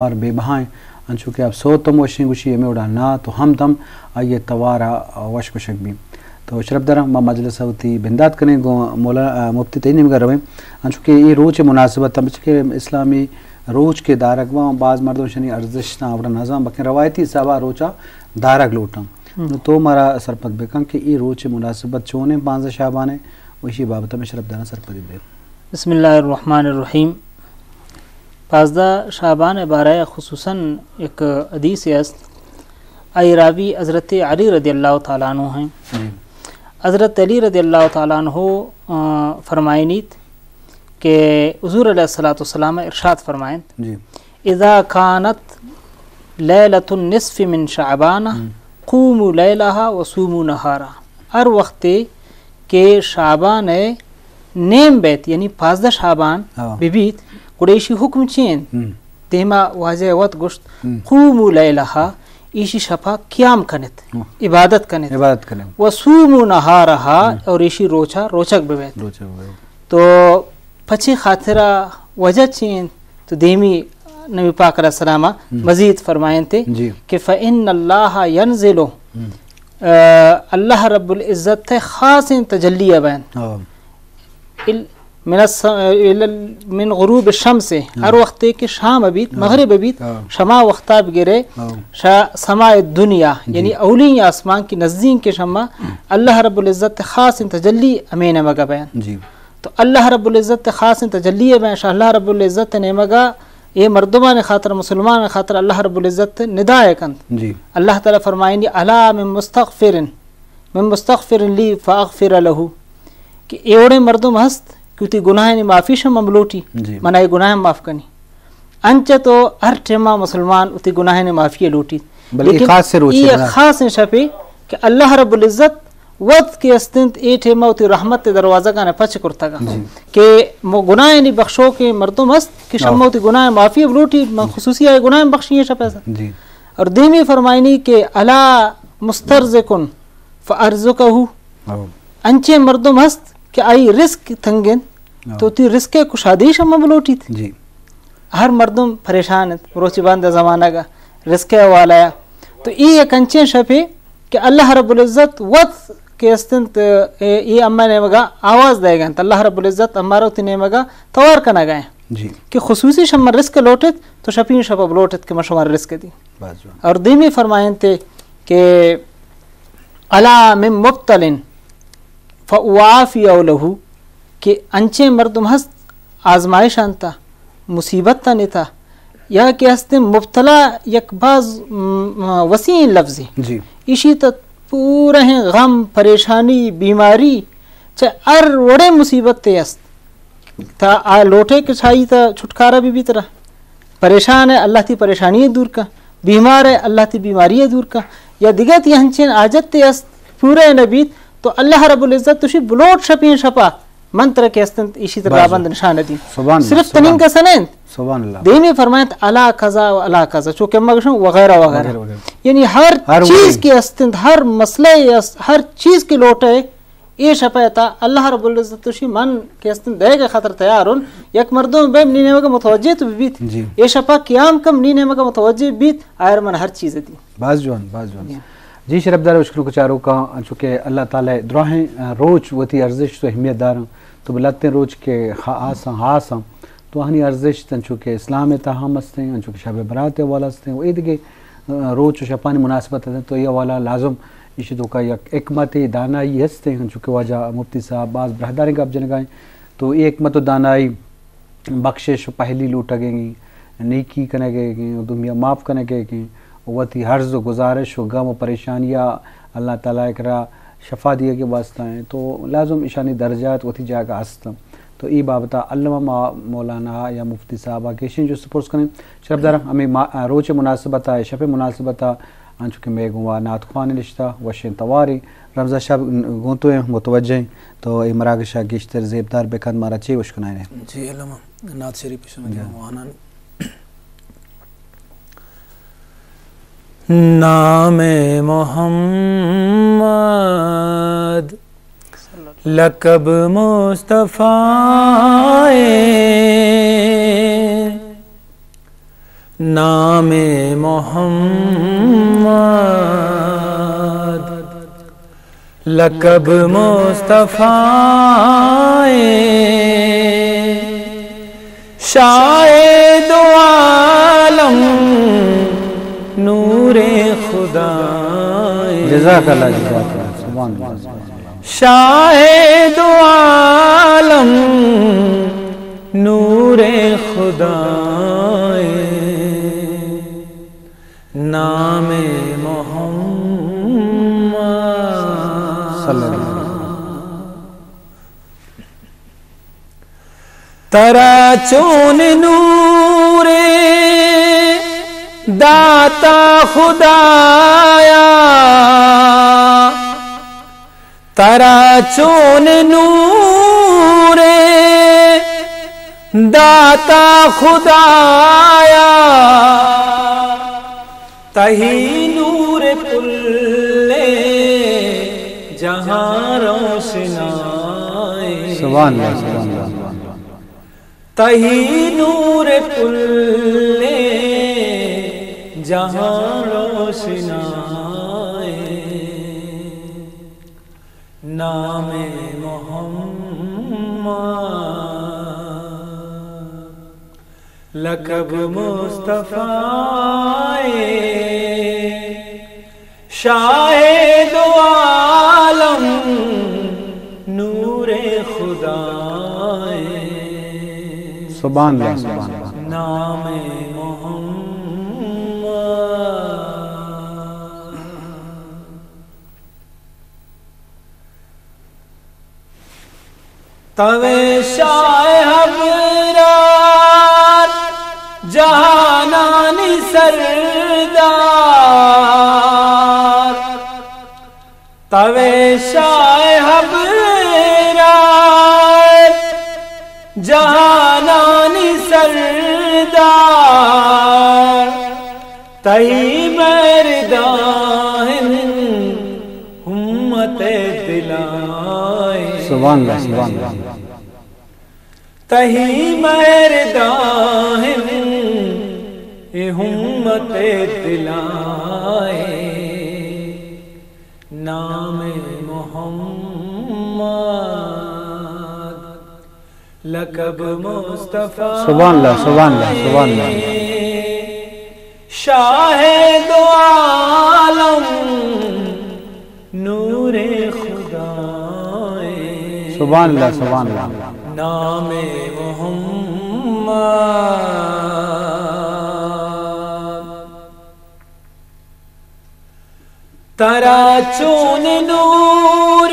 توار بے بہا ایں، انچو کہ اب صوت ہم وشیں گوشی، ہمے وڑا نعت و حمد ہم آئی ءِ توار ءَ وش گوشگ بی۔ تو شرپداراں، ما مجلس ءَ وتی بندات کنیں گوں مولا-، مفتی تئی نیمگ ءَ رویں، انچو کہ اے روچ ءِ مناسبت ءَ، بچکہ اسلامی روچ کہ دارگ باں، باز مردم اشانی ارزشتاں وڑا نزان، بلکیں روایتی حساب ءَ روچ ءَ دارگ لوٹاں۔ نو تو مارا سرپد بکن کہ اے روچ ءِ مناسبت چون ایں، پانزدہ شعبان ءِ، و ایشی بابت ءَ مئے شرپداراں سرپدی بدے۔ بسم اللہ الرحمن الرحیم۔ پانزدہ شعبان ءِ بارہ ءَ خصوصاً یک حدیثے است، آئی راوی حضرت علی رضی اللہ تعالیٰ عنہ ایں۔ حضرت علی رضی اللہ تعالیٰ عنہ، آ، فرمائینیت کہ حضور علیہ الصلوۃ والسلام ارشاد فرمائینت، اذا كانت ليلة النصف من شعبان، قوموا ليلها وصوموا نهارها۔ ہر وقتے کہ شعبان ءِ نیم بیت، یعنی پانزدہ شعبان بہ بیت، گڑا ایشی حکم چی انت؟ دیما واجہ وت گوشت، قوموا ليلها، ایشی شپا قیام کنت، عبادت کنت۔ عبادت کنت۔ وصوموا نهارها، اور ایشی روچا روچگ بہ بیت۔ روچگ بہ بیت۔ تو پچے خاطرا، وجہ چی انت؟ تو دیمی نبی پاک علیہ السلام مزید فرمائینتے کہ فإن الله ينزل، آ، اللہ رب العزت ءِ خاصیں تجلی بین۔ ال-، من الس-، ال-، من غروب الشمس، ہر وقتے کہ شام بیت، مغرب بیت، شما وقتا بگرے، شا سماء الدنيا، یعنی اولین آسمان کی نزدیک کہ شما، اللہ رب العزت ءِ خاصیں تجلی ہمے نیمگا بین۔ تو اللہ رب العزت ءِ خاصیں تجلی بین، شا اللہ رب العزت ءِ نیمگا اے مردمان خاطر، مسلمان خاطر اللہ رب العزت ندا ءَ کنت۔ اللہ تعالیٰ فرمائینی، الا من مستغفر، من مستغفر لی فاغفر له، کہ اے وڑیں مردم ہست کہ وتی گناہانی معافی شم ہم لوٹی، من آئی گناہ ہم معاف کنی۔ انچہ تو ہر ٹیما مسلمان وتی گناہانی معافی لوٹیت، بلے اے لیکن خاص روچے اے بنا۔ خاصیں شپے کہ اللہ رب العزت وت کہ استنت اے ٹیما وتی رحمت ءِ دروازگان پچ کرتگا کہ مو گناہانی بخشوکیں مردم است کہ شما وتی گناہ معافی لوٹی، من خصوصی آئی گناہ بخشی شپے۔ اور دیمی فرمائینی کہ الا مسترزق فارزقه، انچیں مردم ہست کہ آئی رزق تنگ انت، تو وتی رزق ءِ کشادیش ہم بلوٹیت۔ ہر مردم پریشان انت مروچی باندا زمانگا رزق ءِ حوالہ ءَ۔ تو اے یک انچیں شپے کہ اللہ رب العزت وت کہ استنت، اے، اے اما نیمگا آواز دئیگ انت۔ اللہ رب العزت امارا وتی نیمگا توار کنگا انت کہ خصوصی شما رزق لوٹت، تو شپی شپا بلوٹت کہ ما شما رزق دی۔ اور دیمی فرمائینتے کہ الا من مبتل فاعافی له، کہ انچیں مردم ہست آزمائشان تا، مصیبتانی تا، یا کہ ہستیں مبتلا یک باز، م، وسیع لفظے۔ ایشی تا پورہیں غم، پریشانی، بیماری، چہ ہر وڑیں مصیبتے است، تا آ لوٹے کہ چائی تا چھٹکارا بہ بیت را۔ پریشان ہے، اللہ تی پریشانی دور کا۔ بیمار ہے، اللہ تی بیماری دور کا۔ یا دگہ تی ہنچین حاجت تے است، پورے نہ بیت، تو اللہ رب العزت تشی بلوٹ شپین شپا، من ترا کہ استنت ایشی تر رابند نشان دی۔ صرف تنین کسا نہ انت۔ دیمی فرمائنت، الا کذا و الا کذا، چو کہ ما گشن وغیرہ وغیرہ۔ یعنی ہر چیز کہ استنت، ہر مسئلہ است، ہر چیز کہ لوٹے، اے شپا تا اللہ رب العزت تشی من کہ استن دئیگ خاطر تیار ہوں۔ یک مردم بیم نی نیمگا متوجہ تو بیت۔ اے شپا قیام کم نی نیمگا متوجہ بیت، آئر من ہر چیز دی۔ باز جوان، باز جوان۔ جی شرپدار اشکنوک چاروکاں، انچو کہ اللہ تعالی دراہیں، آ، روچ وتی ارزشت و اہمیت داراں، تو بلتیں روچ کہ خاصاں، خاصاں، تو آہانی ارزشت انچو کہ اسلام تہا ہم استیں، انچو کہ شب برات حوالہ استیں، و اے دگہ، آ، روچ و شپانی مناسبت استیں، تو اے حوالہ لازم ایشی توکا یک حکمت دانائی ہستیں، انچو کہ واجہ مفتی صاحب باز براہداریں گپ جنگائیں، تو اے حکمت و دانائی بخشش و پہلی لوٹگیں، نیکی کنگیں، دومیا معاف کنگیں، وتی عرض و گزارش و غم و پریشانیا اللہ تعالی کرا شفا دیگے واسطہ ہیں، تو لازم اشانی درجات وتی جاگہ ہستن۔ تو ای بابتا علامہ ما مولانا یا مفتی صاحبا گیشیں جست پرس کنیں۔ شرپدار ہمیں ما-، روچ مناسبتا، شپ مناسبتا، انچو کہ مئے گوں وا نعت خوان نشتہ، وشیں توارے، رمضان شپ گوں تو ہیں، متوجہ ہیں، تو اے مراگشا گیشتر زیبدار بکن، مارا چے وش کنائینے؟ جی، علامہ، نعت شریف شما جی۔ وانان۔ نام محمد لقب مصطفیٰ، نام محمد، لقب مصطفی، شاہ دو عالم، نور خدا۔ جزاک اللہ، جزاک اللہ، سبحان اللہ، سبحان اللہ۔ شاہ دو عالم، نور خدا، نام محمد۔ صلی اللہ علیہ وسلم۔ ترا چون نور داتا خدایا، ترا چون نور داتا خدایا، تہی نور کل جہاں روشنائے۔ سبحان اللہ، سبحان اللہ۔ تہی نور کل جہاں روشنائے۔ نام محمد، لقب مصطفی، شاہ دو عالم، نور خدا۔ سبحان اللہ، سبحان اللہ۔ نام محمد۔ توئے شاہ ابرار، جہانانی سردار۔ توئے شاہ ابرار، جہانانی سردار۔ تئی مہر دائم امت دلائے۔ سبحان اللہ، سبحان اللہ۔ تئی مہر دائم اے امت دلائے۔ نام محمد، لقب مصطفی۔ سبحان اللہ، سبحان اللہ، سبحان اللہ۔ شاہ دو عالم، نور خدا۔ سبحان اللہ، سبحان اللہ۔ نام محمد۔ ترا چون نور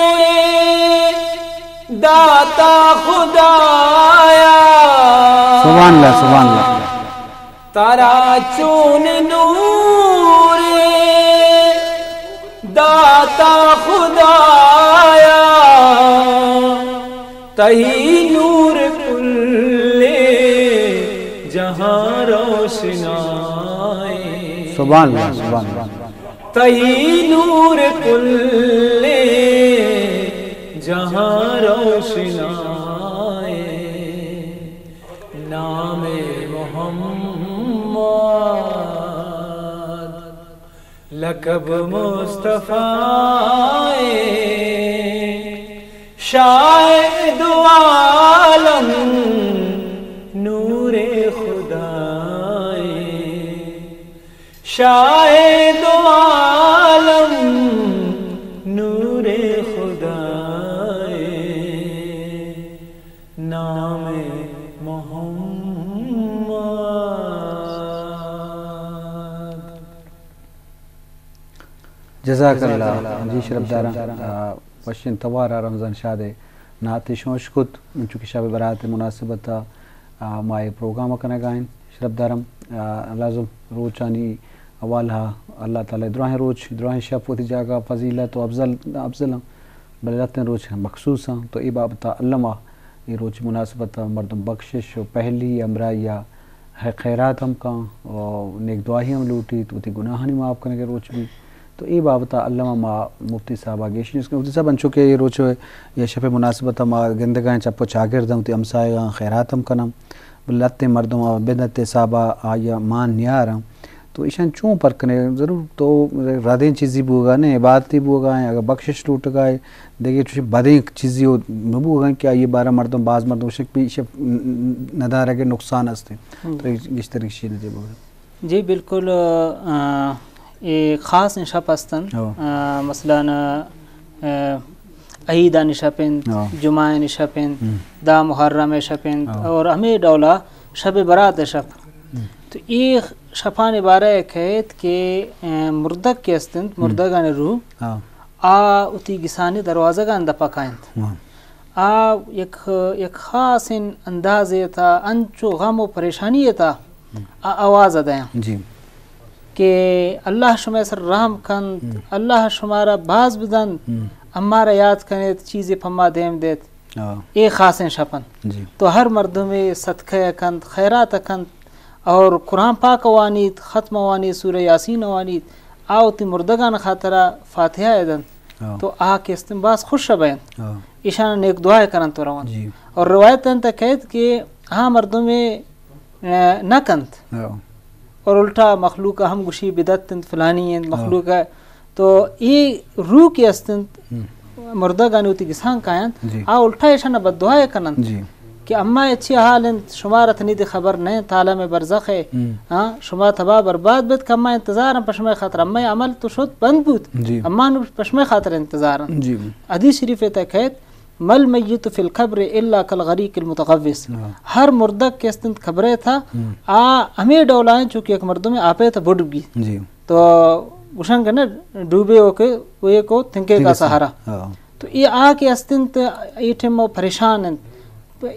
داتا خدایا۔ سبحان اللہ، سبحان اللہ۔ ترا چون نور داتا خدایا۔ تئی نور کل جہاں روشنائے۔ سبحان اللہ، سبحان اللہ۔ تئی نور کل جہاں روشنائے۔ نام محمد، لقب مصطفی، شاہ دو عالم، نور خدا۔ شاہ دو عالم، نور خدا۔ نام محمد۔ جزاک اللہ۔ جی شرپداراں، آ، وشیں توار ءَ رمضان شاد ءِ نعت شما اشکت، انچو کہ شب برات ءِ مناسبت ءَ، آ، ما اے پروگرام ءَ کنگ ءَ ایں۔ شرپداراں، آ، لازم روچانی حوالہ ءَ اللہ تعالیٰ دراہیں روچ، دراہیں شپ وتی جاگہ ءَ فضیلت و افضل، افضل اَنت، بلے لہتیں روچ مخصوص اَنت۔ تو اے بابت ءَ الم ءَ اے روچ مناسبت ءَ مردم بخشش و پہلی ہمراہی ءَ خیرات ہم کن و نیک دعاہی ہم لوٹیت، وتی گناہانی معاف کنگ ءِ روچ بیت۔ تو اے بابت ءَ الم ءَ ما مفتی صاحب ءَ گیشینس کنیں۔ مفتی صاحب، انچو کہ اے روچ یا شپ ءِ مناسبت ءَ ما گندگ ءَ ایں، چپ و چاگرد اَنت، وتی ہمسایگاں خیرات ہم کناں۔ لہتیں مردم ءَ بدعت ءِ حساب ءَ آئی ءَ مان نیاراں۔ تو ایشاں چون پر کنے؟ ضرور تو ردیں چیزی بوگا نہ، عبادتی بوگا ایں، اگر بخشش لوٹگا اے، دگہ چوشیں بدیں چیزی نہ بوگا کہ آئی بارہ مردم، باز مردم شک بھی ایشی ندارگ ءِ نقصان است۔ تو گیشتر ایشی نہ بوگا۔ جی بالکل، آ، اے خاص شپ استن۔ مثلاً، آ، عیدانی شپ انت، جمعہانی شپ انت، دا محرم شپ انت، اور ہمے ڈولا شب برات شپ۔ تو اے شپانی بارہ کہیت کہ، آ، مردگ کہ استنت، مردگانی روح، آ وتی گسانی دروازگان دپا کاینت۔ آ یک، یک خاصیں اندازے تا، انچو غم و پریشانی تا آ آواز دیاں۔ جی۔ کہ اللہ شمئے سر رحم کنت، اللہ شمارا باز بدنت، امارا یاد کنیت، چیزے پما دیم دیت۔ اے خاصیں شپن۔ جی۔ تو ہر مردمے صدقہ کنت، خیرات کنت، اور قرآن پاک وانیت، ختم وانیت، سورہ یاسین وانیت، آ وتی مردگان خاطرا فاتحہ دنت۔ تو آ کہ استن باز خوش بینت۔ ایشان نیک دعائے کننت و رونت۔ جی۔ اور روایت انت کہیت کہ آ مردمے، آ، نہ کنت۔ اور الٹا مخلوق ہم گوشی بدعت انت، فلانی انت، مخلوق ہے۔ تو اے روح کہ است انت، مردگانی وتی گسان کاینت، آ الٹا ایشان بددعائے کننت۔ جی۔ کہ اما اے چی حال انت، شمارا تنیدی خبر نہ انت، عالم برزخ ہے۔ ہاں، شما تباہ برباد بیت کہ اما انتظار انت پہ شمئے خاطر، اما عمل تو شد بند بوت۔ جی۔ اما نو پہ شمئے خاطر انتظار انت۔ جی۔ حدیث شریف تہ کہیت، ما المیت فی القبر الا کالغریق المتغوث۔ ہر مردگ کہ است انت قبرے تھا، آ ہمے ڈولا انت چونکہ یک مردمے آپے تھا بڈ بی۔ جی۔ تو گوشن کہ نہ ڈوبے ہو کہ وہ کو تنکے کا سہارا۔ تو اے آ کہ است انت، اے ٹیم پریشان انت۔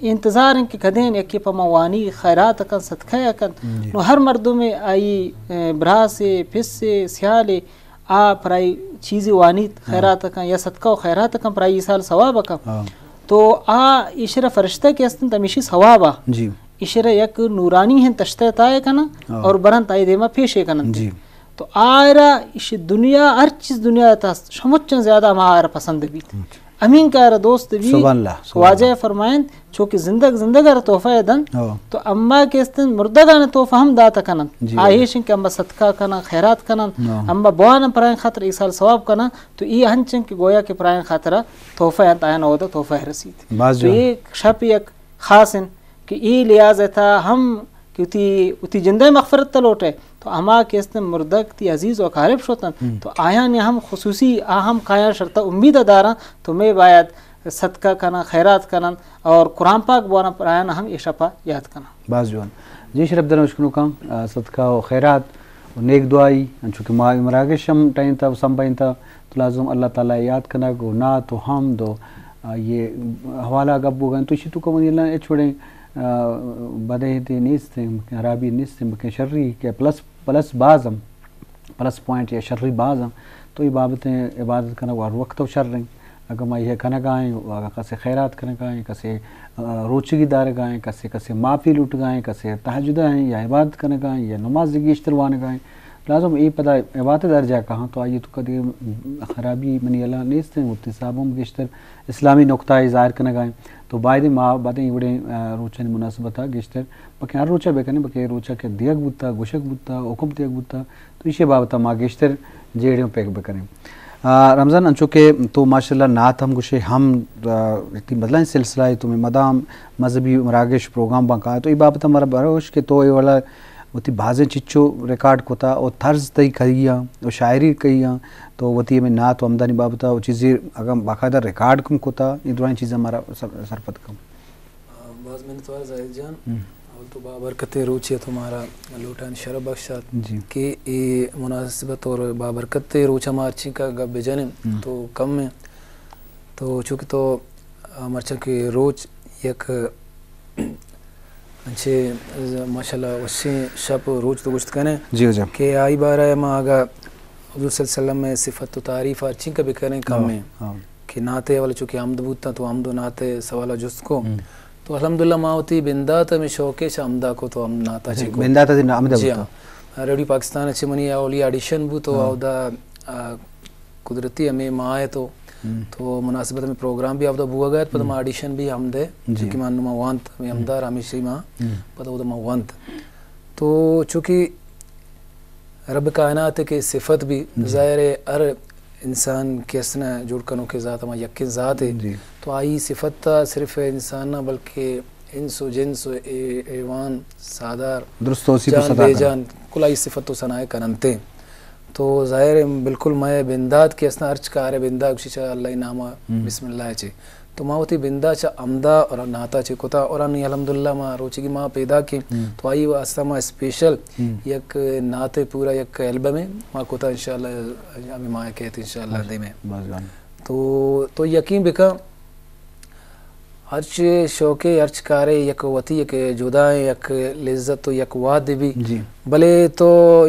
انتظار انت کہ کدین یکے پہ ما وانی، خیرات کن، صدقہ کن۔ جی۔ نو ہر مردمے آئی، اے، براسے، پسے، سیالے، آ پرائی چیزے وانیت، خیرات کن یا صدقہ و خیرات کن، پرائی ایصال ثواب کن۔ تو آ ایشرا فرشتہ کہ است انت، ہمیشی ثواب آ۔ جی۔ ایشرا یک نورانی ہیں تشتہ تائے کنا اور برنت آئی دیما پیشے کننت۔ جی۔ تو آئرا ایش دنیا، ہر چیز دنیا تا است، شمچن زیادہ ہما آئرا پسند بیت۔ امین کار دوست بی۔ سبحان اللہ، سبحان واجہ اللہ۔ فرمائنت، چونکہ زندگ، زندگ ار تحفہ دن، تو اما کہ استن مردگان تحفہ ہم داتا کنن۔ جی، آ جی۔ ایشن کہ اما صدقہ کنن، خیرات کنن، اما بوان پرائن خاطر ایصال ثواب کنن، تو ای ہنچن کہ گویا کہ پرائن خاطر تحفہ انت، آیان اودا تحفہ رسید۔ باز تو جوان۔ یہ شپ یک خاص انت۔ کہ اے لحاظ ء تھا ہم کہ وتی، وتی جندئے مغفرت تہ لوٹئے، تو ہما کہ استن مردگ تی عزیز و اقارب شتن، تو آیانی ہم خصوصی آ ہم کایاں شرطہ امید دارن، تو مئے باید صدقہ کنن، خیرات کنن اور قرآن پاک بوانن، پر آیان ہم اے شپا یاد کنن۔ باز جوان۔ جی شرف دارن اشکنوکاں، آ، صدقہ و خیرات و نیک دعائی، انچو کہ ما مراگش ہم ٹائم تھا و سمبھائیں تھا، تو لازم اللہ تعالی یاد کنگ و نعت و حمد و، آ، یہ حوالہ گپ بوگن۔ تو اشی تو کہ منی اللہ اچ وڑیں آ، بدے تے نیست ہیں، خرابی نیست ہیں، بلکہ شری کہ پلس، پلس باز ہم، پلس پوائنٹ یا شری باز ہم۔ تو یہ بابت عبادت کنگ و ہر وقت و شر ہیں۔ اگر ما یہ کنگا ہیں، اگر کسے خیرات کنگا ہیں، کسے، آ، روچگی دارگا ہیں، کسے، کسے معافی لوٹگا ہیں، کسے تہجد ہیں یا عبادت کنگا ہیں یا نماز گیشتر وانگا ہیں، لازم اے پدا عبادت درجہ کہاں تو آئیے تو کدی خرابی منی اللہ نیست ہیں، مفتی صاحب ہم گیشتر اسلامی نقطہ ء ظاہر کنگ ء انت۔ تو بائدیں ما بائدیں اے وڑیں، آ، روچانی مناسبت ء گیشتر بلکیں ہر روچ ء بہ کنیں، بلکیں اے روچ ء کہ دیگ بوتا، گوشگ بوتا، حکم دیگ بوتا، تو ایشی ء بابت ء ما گیشتر جیڑیں و پک بہ کنیں۔ آ، رمضان، انچو کہ تو ماشاءاللہ نعت ہم گوشے ہم، آ، وتی مزلائیں سلسلہ ء تو مدام مذہبی مراگش پروگرام بنکا ہے، تو اے بابت ء مارا بروش کہ تو اے والا وتی بازیں چچو ریکارڈ کتا و طرز تئی کئی آں و شاعری کئی آں، تو وتی ہمے نعت و ہمدانی بابت ء و چیزے اگاں باقاعدہ ریکارڈ کم کتا، اے درائیں چیزاں مارا سر-، سرپد کم۔ باز منتوار زاہد جان، اول تو بابرکتیں روچے تو مارا لوٹانی شرف بخشات جی۔ کہ اے مناسبت اور بابرکتیں روچ ہم ہرچی کا گپ بجنیں تو کم ہے۔ تو چونکہ تو، آ، مرچاں کہ روچ یک انچیں ماشاءاللہ وشیں شپ و روچ تو گوشت کنے جی، جی۔ کہ آئی بارہ ما اگا حضور صلی اللہ علیہ وسلم ء صفت و تعریف ہرچی کا بکنیں کم ہے۔ کہ نعت ء والا چونکہ حمد بوتا تو حمد و نعت ء سوالا جست کو۔ تو الحمدللہ ما وتی بندات ہمیں شوق ء چہ حمدا کو تو ہم نعت ء چہ کو۔ بندات ء حمد جی بوتا۔ ہاں۔ ریڈیو پاکستان ء چہ منی اولی آڈیشن بوت و اودا، آ، قدرتی ہمیں ماہ ء تو تو مناسبت ہمے پروگرام بھی اودا بوگ ءَ ات، پدا ما آڈیشن بھی ہمدے، چونکہ ما نما وانت، ہمے ہمدار ہمیشی ما پدا اودا ما وانت۔ تو چونکہ رب کائنات کہ صفت بھی، ظاہر ہے ہر انسان کہ است نہ جوڑ کنوکیں ذات ہما یکیں ذات ہے۔ تو آئی صفت تا صرف انسان نہ بلکہ انس و جنس و اے-، حیوان، ساہدار، درست توصیف و جان صدا بے کرا۔ جان، کل آئی صفت و ثنا کننتے۔ تو ظاہر ہے بالکل مئے بندات کہ است نہ ہرچ کار بندات گوشی چا اللہ ناما بسم اللہ چے۔ تو ما وتی بندا چہ ہمدا اور نعتا چہ کتا اور انی الحمدللہ ما روچگی ما پیدا کیں۔ تو آئی واسطہ ما اسپیشل یک نعت پورا یک البم ما کتا انشاءاللہ ہمیں ماہ کہت انشاءاللہ دیمے۔ تو، تو یقین بکن ہرچ شوقے ہرچ کارے یک وتی یک جدائیں یک لذت و یک وہد بھی۔ بلے تو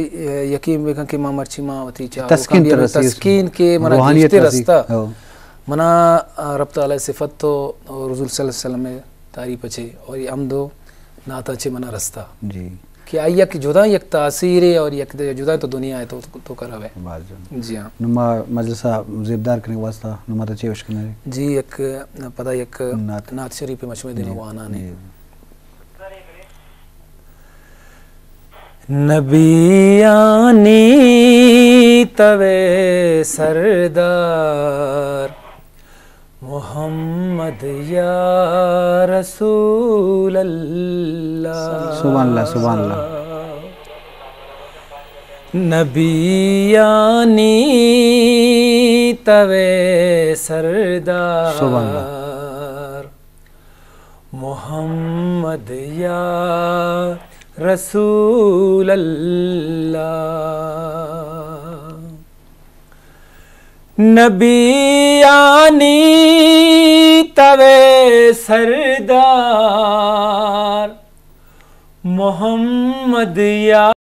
یقین بکن کہ ما مرچی ما وتی چاروکاں تسکین بھی ہمیں ترسی اس تسکین کہ منا روحانیت گیشتر ترسی۔ رستہ۔ منا، آ، رب تعالی صفت تو رسول صلی اللہ علیہ وسلم تعریف چے اور یہ حمد و نعت چے منا رستہ۔ کہ آئی یک جدا یک تاثیرے اور یک جدا تو دنیا ہے تو، تو کر ہوے۔ جی ہاں۔ نما مجلسہ زیبدار کرنے واسطہ نما تا چے وش کرنے؟ جی، یک پدا یک نعت۔ نعت شریف مشمے دین وانانے۔ نبیانی توے سردار، محمد یا رسول اللہ۔ سبحان اللہ، سبحان اللہ۔ نبیانی توے سردار۔ سبحان اللہ۔ محمد یا رسول اللہ۔ نبیانی توے سردار، محمد یا